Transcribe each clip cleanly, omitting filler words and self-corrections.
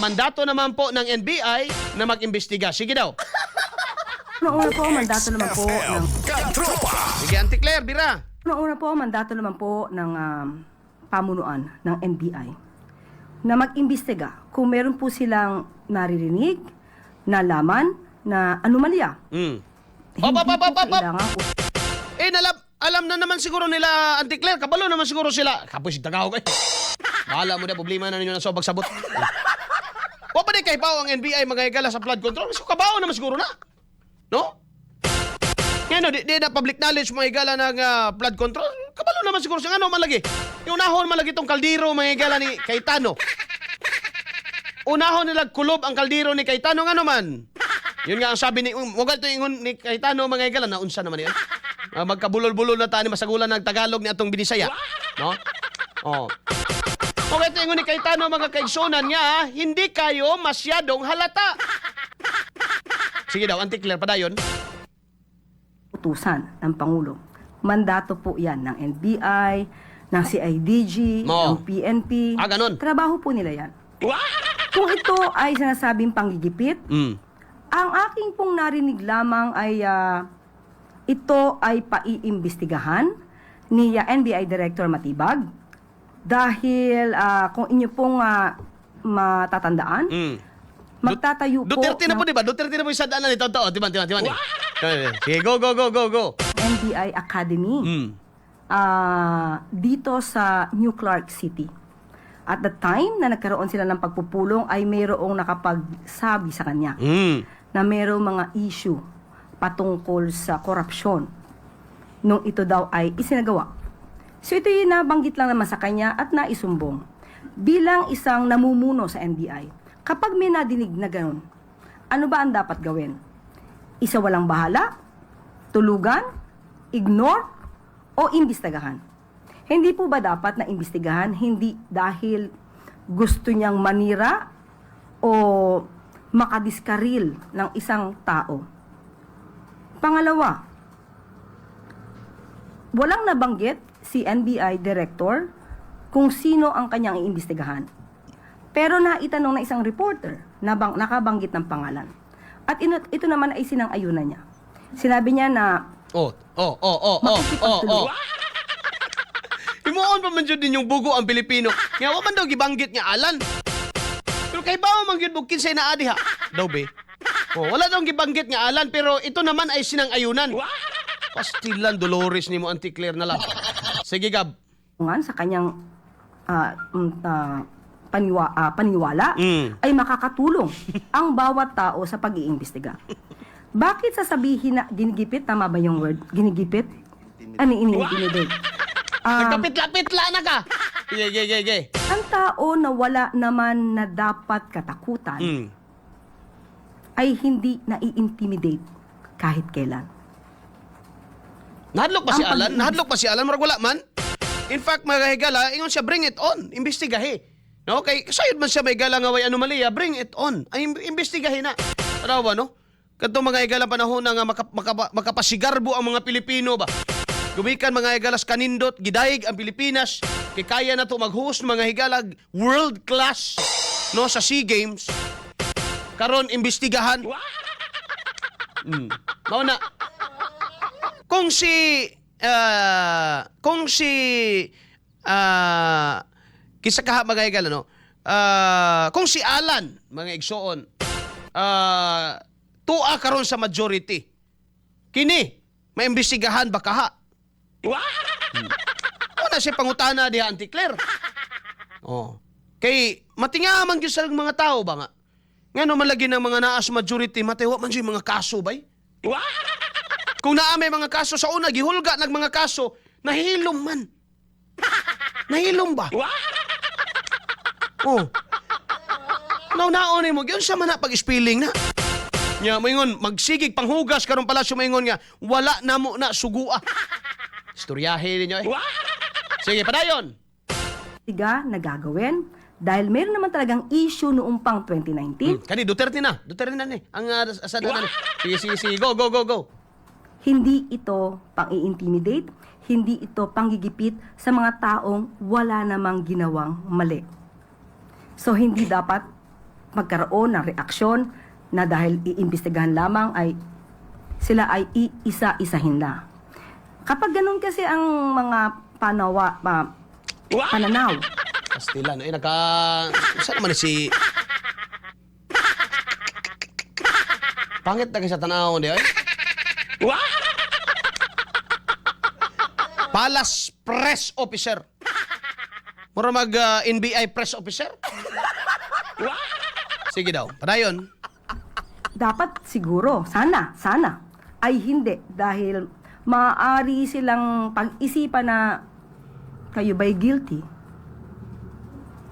Mandato naman po ng NBI na mag-imbestiga. Sige daw. Una po, mandato naman po ng Katropa. Sige, Auntie Claire, bira. Una po, mandato naman po ng pamunuan ng NBI na mag-imbestiga kung meron po silang naririnig, nalaman na anomalya. Hindi Op, op, op, po op, op, op. kailangan Eh, alam na naman siguro nila, Auntie Claire, kabalo naman siguro sila. Kapoy, tagaw kayo. Bahala mo na, problema na ninyo na sa pagsabot. Wa pa di kay bao ang NBI mga higala sa flood control. Mas kabao naman siguro na. No? Ngayon, no, di na public knowledge mga higala ng flood control. Kabalo naman siguro siya. Ano malagi? Yung unahon malagi tong kaldero mga higala ni Cayetano. Unahon nila kulob ang kaldero ni Cayetano, ngano man. Yun nga ang sabi ni wag to ingon ni Cayetano mga higala na unsa naman yun. Magkabulol-bulol na tani masagulan ng Tagalog ni atong Binisaya, no? Oh. Okay, ito ingon ni Cayetano mga kaigsunan nga, hindi kayo masyadong halata. Sige daw, Auntie Claire, padayon. Utusan ng Pangulo. Mandato po yan ng NBI, ng CIDG, Oo. ng PNP. Ah, ganun. Trabaho po nila yan. Kung ito ay sinasabing panggigipit, ang aking pong narinig lamang ay ito ay paiimbestigahan ni NBI Director Matibag dahil kung inyo pong matatandaan, magtatayo po Duterte na ng po, di ba? Duterte na po yung sadaan na nito. Totoo, di ba? Di ba? Di ba? Sige, go, go, go, go, go. NBI Academy dito sa New Clark City. At the time na nagkaroon sila ng pagpupulong ay mayroong nakapagsabi sa kanya na mayroong mga issue patungkol sa korupsyon nung ito daw ay isinagawa. So ito yung nabanggit lang naman sa kanya at naisumbong. Bilang isang namumuno sa NBI, kapag may nadinig na ganun, ano ba ang dapat gawin? Isa walang bahala? Tulugan? Ignore? O imbestigahan? Hindi po ba dapat na imbestigahan hindi dahil gusto niyang manira o makadiskaril ng isang tao? Pangalawa, walang nabanggit si NBI Director kung sino ang kanyang iimbestigahan. Pero naitanong na isang reporter na nakabanggit ng pangalan. At ito naman ay sinang-ayunan niya. Sinabi niya na Oh. Himuon pa man jud ninyong bugo ang Pilipino. Nga wa man daw gibanggit nga Alan. Pero kay bawo man gyud kinsay naa diha. Daw be. Oh, wala daw gibanggit nga Alan pero ito naman ay sinang-ayunan. Pastilan Dolores nimo, Auntie Claire na lang. Sige, Gab. Nga sa kanyang paniwala ay makakatulong ang bawat tao sa pag-iimbestiga. Bakit sasabihin na ginigipit? Tama ba yung word? Ginigipit? Ano ini-intimidate? Nagkapitla-pitla na ka. Sige, sige, sige, sige. Ang tao na wala naman na dapat katakutan ay hindi nai-intimidate kahit kailan. Nahadlok ba si Ang Alan? Nahadlok ba si Alan? Murag wala man. In fact, mga higala, ingon siya, bring it on. Imbestigahe. No? Kay sayod man siya may gala nga way anomalya, bring it on. Ay, imbestigahe na. Ano ba, no? Kadto mga higala panahon na nga makapasigarbo ang mga Pilipino ba? Gumikan mga higala sa kanindot, gidayeg ang Pilipinas, kay kaya na to mag-host mga higalag world class, no, sa SEA Games. Karon imbestigahan. Mao na kung si kisa kaha mga higala, no, kung si Alan mga igsoon tua karon sa majority kini maimbestigahan ba kaha? Una siya pangutana diha, Auntie Claire. Oh, kay matinga man gyud sa mga tao ba nga ngano man lagi ng mga naa sa majority matay wa man gyud mga kaso bay. Kung naa may mga kaso sa una, gihulga nag mga kaso, nahilom man. Nahilom ba? Oh. Naunaon mo, gyud sa man na pag-spelling na. Nya moingon magsigig panghugas karon palasyo moingon nga wala na mo na sugua. Istoryahe ninyo eh. Sige, padayon. Tiga na gagawin dahil meron naman talagang issue noong pang 2019. Kani Duterte na. Duterte na ni. Ang asada na ni. Sige, sige, sige. Go, go, go, go. Hindi ito pang-i-intimidate, hindi ito panggigipit sa mga taong wala namang ginawang mali. So hindi dapat Magkaroon ng reaksyon na dahil iimbestigahan lamang ay sila ay iisa-isahin na. Kapag ganun kasi ang mga pananaw, Pastilan. Ay, naka... Saan naman si... Pangit na kasi sa tanaw di ay. Palace Press Officer. Mura mag NBI Press Officer. Sige daw. Padayon. Dapat siguro, sana, sana, ay hindi dahil maaari silang pag-isipan na kayo ba'y guilty?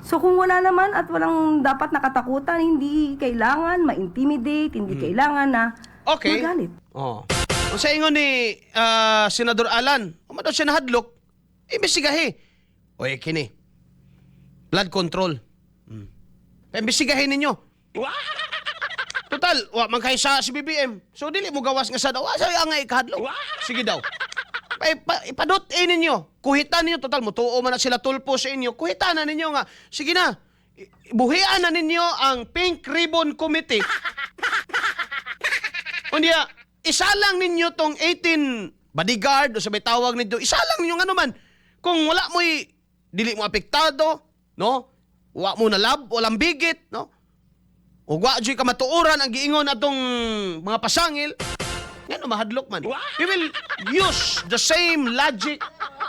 So kung wala naman at walang dapat nakatakutan, hindi kailangan ma-intimidate, hindi kailangan na magalit. Oh. Kung sa ingon ni Senador Alan, uma daw siya nahadlok, imbestigahi. Oy, kini. Flood control. Imbestigahin ninyo. Total, wa man kay sa si BBM. So dili mo gawas nga sa daw. Sa ang ikahadlok. Sige daw. Ipadot eh ninyo. Kuhitan ninyo. Total, mutuo man na sila Tulfo sa inyo. Kuhitan na ninyo nga. Sige na. Buhian na ninyo ang Pink Ribbon Committee. Unya, isa lang ninyo tong 18 bodyguard o sa may tawag nito, isa lang ninyo nga naman. Kung wala mo'y dili mo apektado, no? Wa mo nalab, walang bigit, no? Ug wa juy kamatuoran ang giingon atong mga pasangil, ngano mahadlok man? We will use the same logic,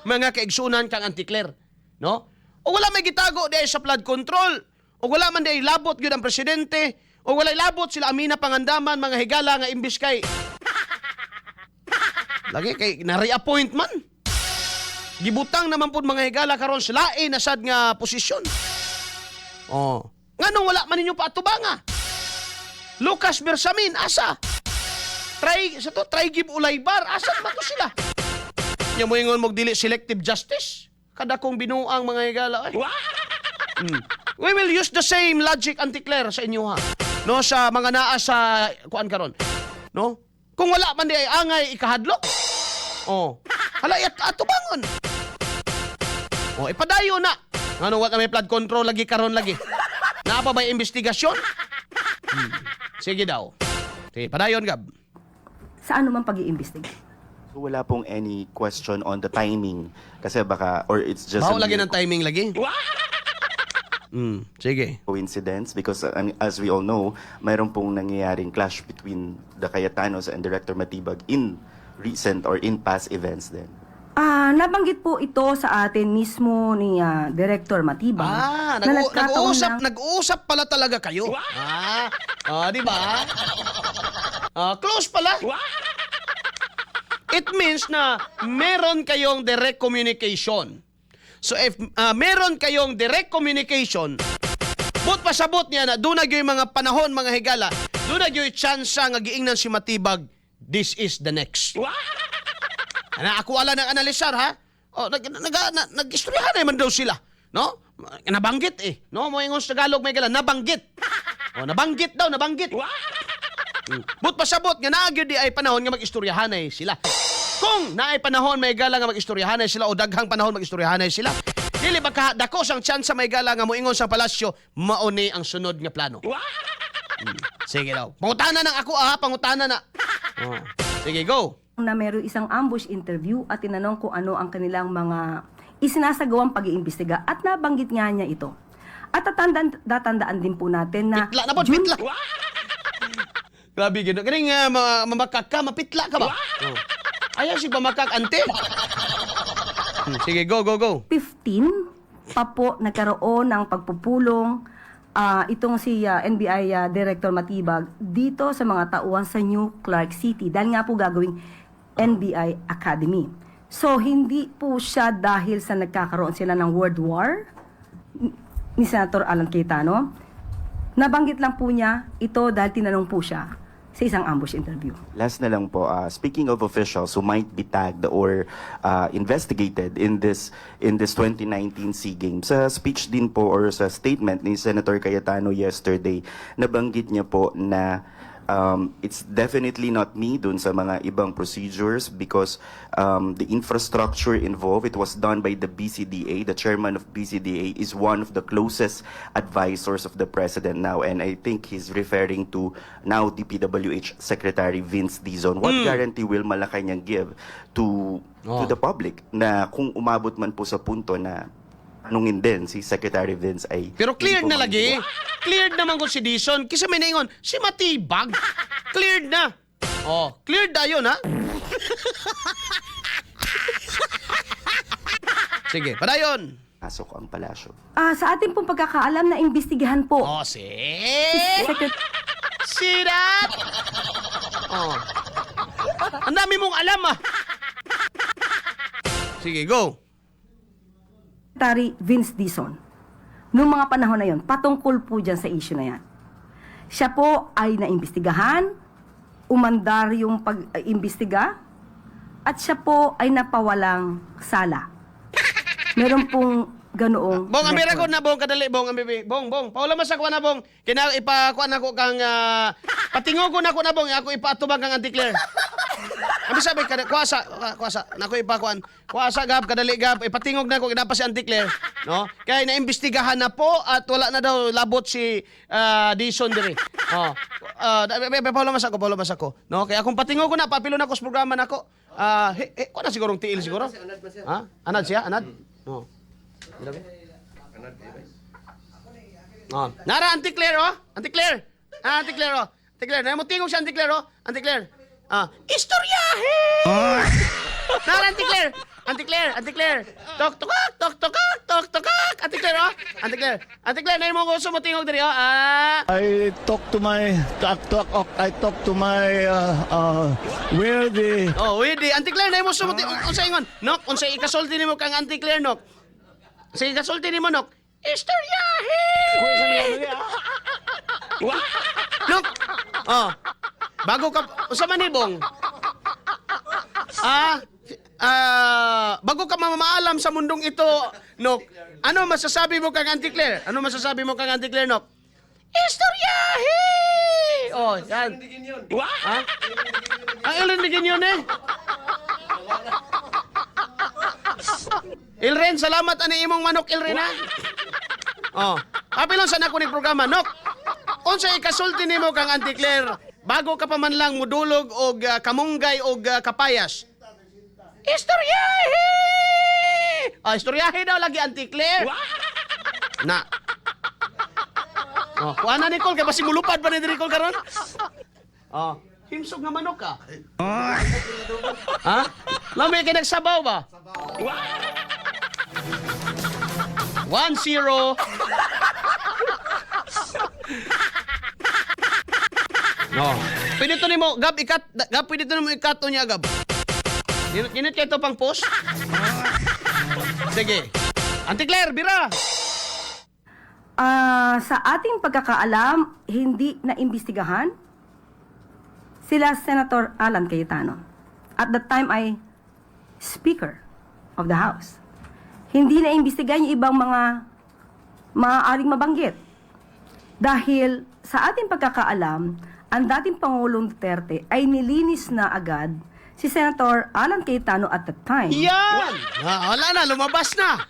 mga kaigsunan, kang Auntie Claire, no? O wala may gitago di sa flood control. O wala man di labot gyud ang presidente. O wala labot sila Amina Pangandaman, mga higala, nga imbis kay lagi kay na-reappoint man. Gibutang naman pud, mga higala, karon sa lain na sad nga posisyon. Oh. Nganong wala man ninyo paatubanga? Lucas Bersamin, asa? Try sa to, try give Olaybar, asa man to sila? Nya mo ingon mo dili selective justice? Kada kong binuang, mga higala. Ay. We will use the same logic, Auntie Claire, sa inyo ha. No, sa mga naa sa kuan karon. No? Kung wala man di ay angay ikahadlok. Oh. Hala at atubangon. Oh, ipadayo na. Ngano wa kami flood control lagi karon lagi? Naa pa ba'y investigasyon? Sige daw. Sige, padayon, Gab. Sa ano man pag-iimbestiga. So wala pong any question on the timing kasi baka or it's just Bawo a lagi mere ng timing lagi. Sige. Coincidence because I mean, as we all know, mayroon pong nangyayaring clash between the Cayetanos and Director Matibag in recent or in past events din. Ah, nabanggit po ito sa atin mismo ni Director Matibag Ah, na nagkataon nag-uusap, lang- nag-uusap pala talaga kayo. Ah, di ba? Ah, close pala. It means na meron kayong direct communication. So if meron kayong direct communication, but pasabot niya na doon na gyud mga panahon, mga higala, doon na gyud chance nga giingnan si Matibag, this is the next. Ana ako ala ng analisar ha. Oh, nag nag na, nag-istoryahan naman daw sila, no? Nabanggit eh, no? Mo ingon sa Tagalog may gala, nabanggit. Oh, nabanggit daw, nabanggit. But pasabot nga naa gyud di ay panahon nga mag-istoryahanay sila. Kung naay panahon may gala nga mag-istoryahanay sila o daghang panahon mag-istoryahanay sila, dili ba ka dako sang tsansa may gala nga moingon sa palasyo, mauni ang sunod nga plano? Sige daw. Pangutana nang ako ah, pangutana na. Oh. Sige, go. Na meron isang ambush interview at tinanong kung ano ang kanilang mga isinasagawang pag-iimbestiga at nabanggit nga niya ito. At tatandaan din po natin na Pitla na po, June pitla. Grabe gino. Kaning mamakak ka, mapitla ka ba? Oh. Ayaw si pamakak, ante. Sige, go, go, go. 15 pa po nagkaroon ng pagpupulong itong si NBI Director Matibag dito sa mga tauhan sa New Clark City dahil nga po gagawing NBI Academy. So hindi po siya dahil sa nagkakaroon sila ng World War ni Senator Alan Cayetano. Nabanggit lang po niya ito dahil tinanong po siya sa isang ambush interview. Last na lang po, speaking of officials who might be tagged or investigated in this 2019 SEA Games, sa speech din po or sa statement ni Senator Cayetano yesterday, nabanggit niya po na It's definitely not me dun sa mga ibang procedures because the infrastructure involved, it was done by the BCDA. The chairman of BCDA is one of the closest advisors of the president now, and I think he's referring to now DPWH Secretary Vince Dizon. What guarantee will Malacanang give to the public na kung umabot man po sa punto na tanungin din si Secretary Vince ay Pero cleared hindi po na lagi. maniniwala? Cleared naman kung si Dizon. Kisa may naingon, si Matibag. Cleared na. Oh, cleared na yun, ha? Sige, padayon. Pasok ang palasyo. Sa ating pong pagkakaalam na imbestigahan po Oh, see? si See that? Oh. Ang dami mong alam, ah. Sige, go. Secretary Vince Dizon. Noong mga panahon na yon, patungkol po dyan sa issue na yan. Siya po ay naimbestigahan, umandar yung pag-imbestiga, at siya po ay napawalang sala. Meron pong ganoong Bong, amira ko record. na, Bong, kadali, Bong, ambibi. Bong, Bong, paula man sa kuha na, Bong. Kina, ipakuha na ko kang, patingo ko na ko na, Bong, ako ipaatubang kang Auntie Claire. Ambi sabi, kada, kuasa, kuasa, nako ipakuan. Kuasa, Gab, kadali, Gab, ipatingog na ko, kinapa si Auntie Claire. No? Kaya naimbestigahan na po at wala na daw labot si Dizon diri. Oh. Paula mas ako, paula mas ako. No? Kaya kung patingog ko na, papilo na ko sa programa nako. He, he, ko na sigurong tiil siguro. Ha? Anad siya? Anad? No. Oh. Nara, Auntie Claire, oh. Auntie Claire. Ah, Auntie Claire, oh. Auntie Claire. Nara mo tingog si Auntie Claire, oh. Auntie Claire. Ah, istoryahe! Nara, Auntie Claire. Auntie Claire, Auntie Claire. Tok, tokak, tok, tokak, tok, tokak. Auntie Claire, oh. Auntie Claire. Auntie Claire, nara mo gusto mo tingog diri, oh. Ah. I talk to my where the Oh, wedi. Auntie Claire, nara mo gusto mo tingog. Unsa ingon? Nok, unsa ikasulti nimo kang Auntie Claire, Nok? Sige, ikasulti nimo, Nok. Istoryahe! Nok. Oh. Bago ka unsa man ni Bong? Bago ka mamaalam sa mundong ito, Nok. Ano masasabi mo kang Auntie Claire? Ano masasabi mo kang Auntie Claire, Nok? Istoryahe! Oh, yan. Ha? Ang ilindigin yun eh. Ilren, salamat ani imong manok Ilren ha. Oh. Apilon sa nako ni programa Nok. Unsa ikasulti nimo kang Auntie Claire bago ka pa man lang mudulog og kamunggay og kapayas? Istoryahe! Ah, istoryahe daw lagi Auntie Claire. Na. Oh, kuha na Nicole kay basi mulupad pa ni Nicole karon. Oh, himsog nga manok ka. Ha? Lami kay nagsabaw ba? 1-0. No. Pwede to nimo, Gab, ikat, Gab, pwede to nimo ikat niya, Gab. Kinit kayo to pang post? Sige. Auntie Claire, bira! Sa ating pagkakaalam, hindi naimbestigahan sila Senator Alan Cayetano. At that time ay Speaker of the House. Hindi naimbestigahan yung ibang mga maaaring mabanggit. Dahil sa ating pagkakaalam, ang dating Pangulong Duterte ay nilinis na agad si Senator Alan Cayetano at that time. Yan! Ah, wala na, lumabas na.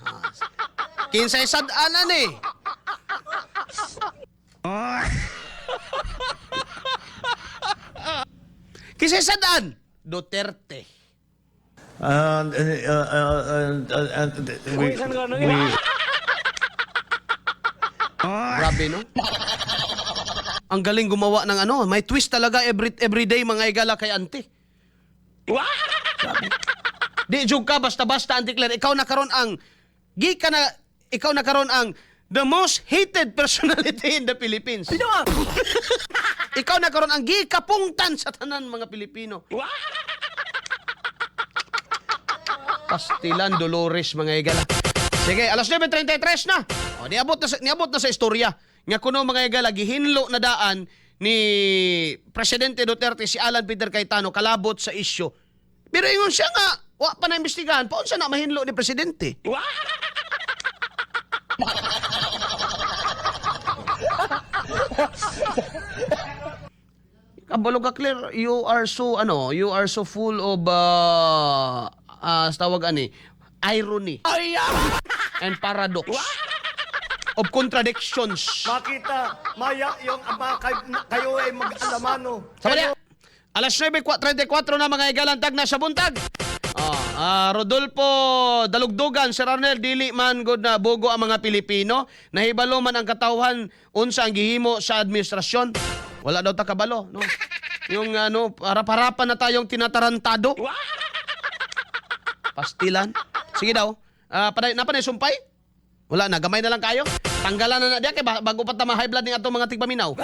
Kinsay sad-anan eh. Kinsay sad-an? Duterte. And we Grabe, no? Ang galing gumawa ng ano, may twist talaga every day mga igala kay auntie. Grabe. Di jud ka basta-basta Auntie Claire, ikaw na karon ang gi ka na ikaw na karon ang the most hated personality in the Philippines. Ikaw na karon ang gikapungtan sa tanan mga Pilipino. Pastilan Dolores mga igala. Sige, alas 9:33 na. O, niabot na sa istorya. Nga kuno mga igala gihinlo na daan ni Presidente Duterte si Alan Peter Cayetano kalabot sa isyu. Pero ingon siya nga, wa pa na imbestigahan, paunsa na mahinlo ni Presidente? Kabalo ka, Claire, you are so ano, you are so full of tawag ani, irony and paradox of contradictions. Makita, maya yung ama kayo ay mag-alamano. Sa niya. Alas 9:34 na, mga higalan, tag na sa buntag. Oh, Rodolfo Dalugdugan, Sir Arnel, dili man good na bugo ang mga Pilipino. Nahibalo man ang katawhan unsa ang gihimo sa administrasyon. Wala daw ta kabalo, no? Yung ano, harap-harapan na tayong tinatarantado. Pastilan. Sige daw. Panay, napa na sumpay? Wala na, gamay na lang kayo. Tanggalan na na diya kay bago pa ta ma-high blood ning atong mga tigpaminaw.